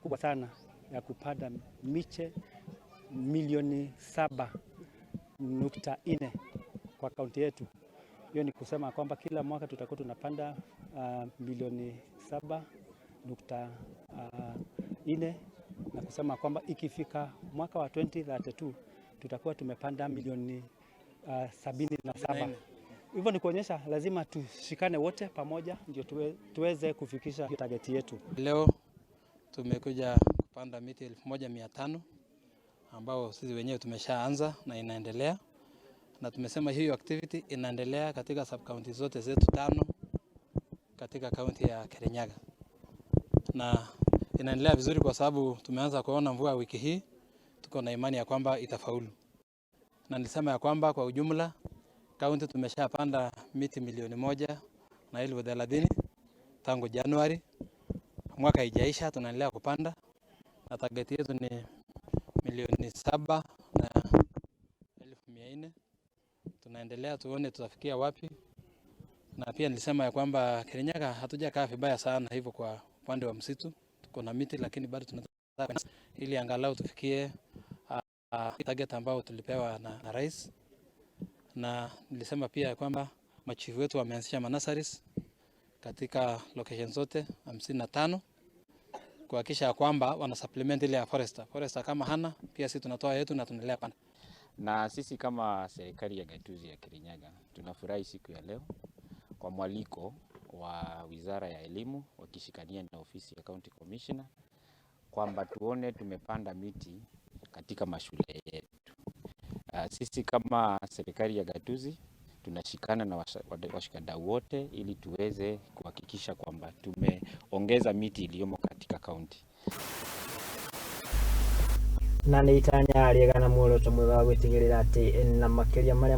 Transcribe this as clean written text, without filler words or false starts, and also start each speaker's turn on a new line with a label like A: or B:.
A: Kubwa sana ya kupanda miche milioni 7.4 kwa kaunti yetu. Hiyo ni kusema kwamba kila mwaka tutakuwa tunapanda milioni 7.4 na kusema kwamba ikifika mwaka wa 2032 tutakuwa tumepanda milioni 77. Hivyo ni kuonyesha lazima tushikane wote pamoja ndio tuweze kufikisha target yetu.
B: Leo tumekuja kupanda miti 1500 ambao sisi wenyewe tumeshaanza na inaendelea, na tumesema hiyo activity inaendelea katika sub county zote zetu tano katika kaunti ya Kirinyaga, na inaendelea vizuri kwa sababu tumeanza kuona mvua wiki hii. Tuko na imani ya kwamba itafaulu, na nilisema ya kwamba kwa ujumla kaunti tumeshapanda miti 1,030,000 tangu Januari, mwaka haijaisha, tunaendelea kupanda na target yetu ni 7,400,000. Tunaendelea tuone tutafikia wapi, na pia nilisema ya kwamba Kirinyaga hatujakaa vibaya sana hivyo kwa upande wa msitu, tuko na miti lakini bado tunataka ili angalau tufikie target ambao tulipewa na rais. Na nilisema pia ya kwamba machifu wetu wameanzisha manurseries katika location zote 55 kuhakikisha ya kwamba wana supplement ile ya forester. Forester kama hana, pia sisi tunatoa yetu na tunaendelea kupanda.
C: Na sisi kama serikali ya gatuzi ya Kirinyaga tunafurahi siku ya leo kwa mwaliko wa Wizara ya Elimu wakishikania na ofisi ya County Commissioner kwamba tuone tumepanda miti katika mashule yetu. Sisi kama serikali ya gatuzi tunashikana na washikadau wote ili tuweze kuhakikisha kwamba tumeongeza miti iliyomo katika kaunti.
D: Na nĩ itanya rĩega na muoroto mwega wa gũtigĩrĩra atĩ na makĩria marĩa.